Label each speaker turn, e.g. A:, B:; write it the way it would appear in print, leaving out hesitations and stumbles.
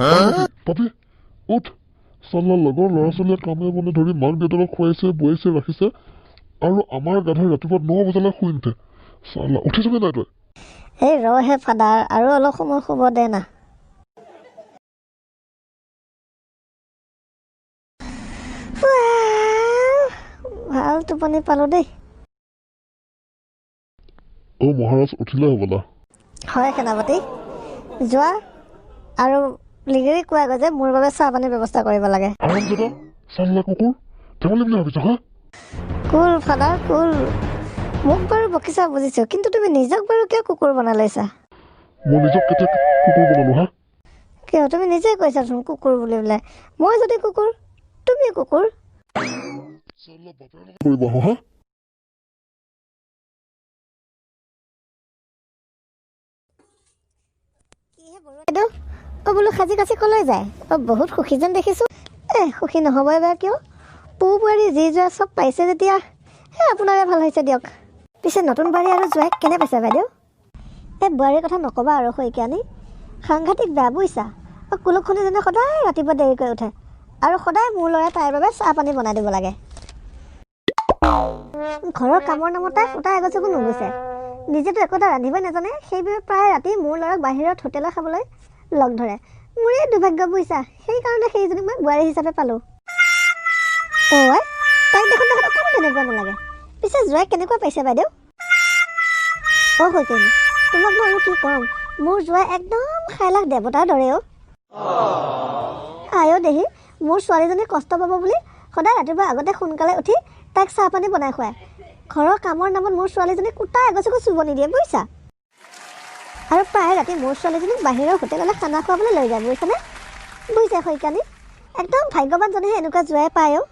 A: পাপি, উঠ। চাল্লা, লগৰ ল'ৰা ছোৱালীয়ে কামে বনে ধৰি মাক দেউতাকক খুৱাইছে, বোৱাইছে, ৰাখিছে আৰু আমাৰ গাধাই ৰাতিপুৱা 9 বজালৈ শুই নুঠে। চাল্লা, উঠিছনে নাই তই?
B: এই ৰহে ফাদাৰ, আৰু অলপ সময় শুব দে না। ভাল টোপনি পালোঁ দেই।
A: অ' মহাৰাজ, উঠিলে হ'বলা?
B: হয় সেনাপতি। যোৱা আৰু লিগিৰীক কোৱাগৈ যে মোৰ বাবে চাহ পানীৰ ব্যৱস্থা কৰিব লাগে।
A: হাৰামজাদা, চাল্লা কুকুৰ, ধেমালি বুলি ভাবিছ হা?
B: কুল ফাদাৰ, কুল। মোক বাৰু বকিছা বুজিছোঁ, কিন্তু তুমি নিজক বাৰু কিয় কুকুৰ বনাই লৈছা?
A: মই নিজক কেতিয়া কুকুৰ বনালো হা?
B: কিয়, তুমি নিজে কৈছাচোন কুকুৰ বুলি পেলাই। মই যদি কুকুৰ, তুমি কুকুৰ।
A: চাল্লা, বাপেৰৰ লগত কৰিব আহো হা?
B: বাইদেউ, অ' বোলো সাজি কাচি ক'লৈ যায়? অ' বহুত সুখী যেন দেখিছোঁ। এ সুখী নহ'বই বাৰু কিয়? পো বোৱাৰী যি যোৱা চব পাইছে যেতিয়া, সেই আপোনাৰে ভাল হৈছে দিয়ক। পিছে নতুন বোৱাৰী আৰু জোঁৱাইক কেনে পাইছে বাইদেউ? এই বোৱাৰীৰ কথা নক'বা আৰু শইকীয়ানী, সাংঘাতিক বেয়া বুজিছা। অ' কুলক্ষণীজনী সদায় ৰাতিপুৱা দেৰিকৈ উঠে আৰু সদায় মোৰ ল'ৰাই তাইৰ বাবে চাহ পানী বনাই দিব লাগে। ঘৰৰ কামৰ নামত তাই ফুটা এগছকো নুগুচে। নিজেতো একো এটা ৰান্ধিবই নাজানে। সেইবাবে প্ৰায় ৰাতি মোৰ ল'ৰাক বাহিৰত হোটেলত খাবলৈ লগ ধৰে। মোৰেই দুৰ্ভাগ্য বুজিছা, সেইকাৰণে সেইজনীক মই বোৱাৰী হিচাপে পালোঁ। অ' আই, তাইক দেখোন দেখোন অকণো তেনেকুৱা নালাগে। পিছে জোঁৱাইক কেনেকুৱা পাইছে বাইদেউ? অ' শইকীয়ানী, তোমাক মই আৰু কি ক'ম, মোৰ জোঁৱাই একদম সাইলাখ দেৱতাৰ দৰে। অ' আইঅ' দেহি, মোৰ ছোৱালীজনী কষ্ট পাব বুলি সদায় ৰাতিপুৱা আগতে সোনকালে উঠি তাইক চাহ পানী বনাই খুৱায়। ঘৰৰ কামৰ নামত মোৰ ছোৱালীজনীক কুটা এগছকো চুব নিদিয়ে বুজিছা। আৰু প্ৰায় ৰাতি মোৰ ছোৱালীজনীক বাহিৰৰ হোটেললৈ খানা খুৱাবলৈ লৈ যায় বুজিছানে। বুজিছে শইকীয়ানী, একদম ভাগ্যৱানজনেহে এনেকুৱা জোঁৱাই পায়। অ'।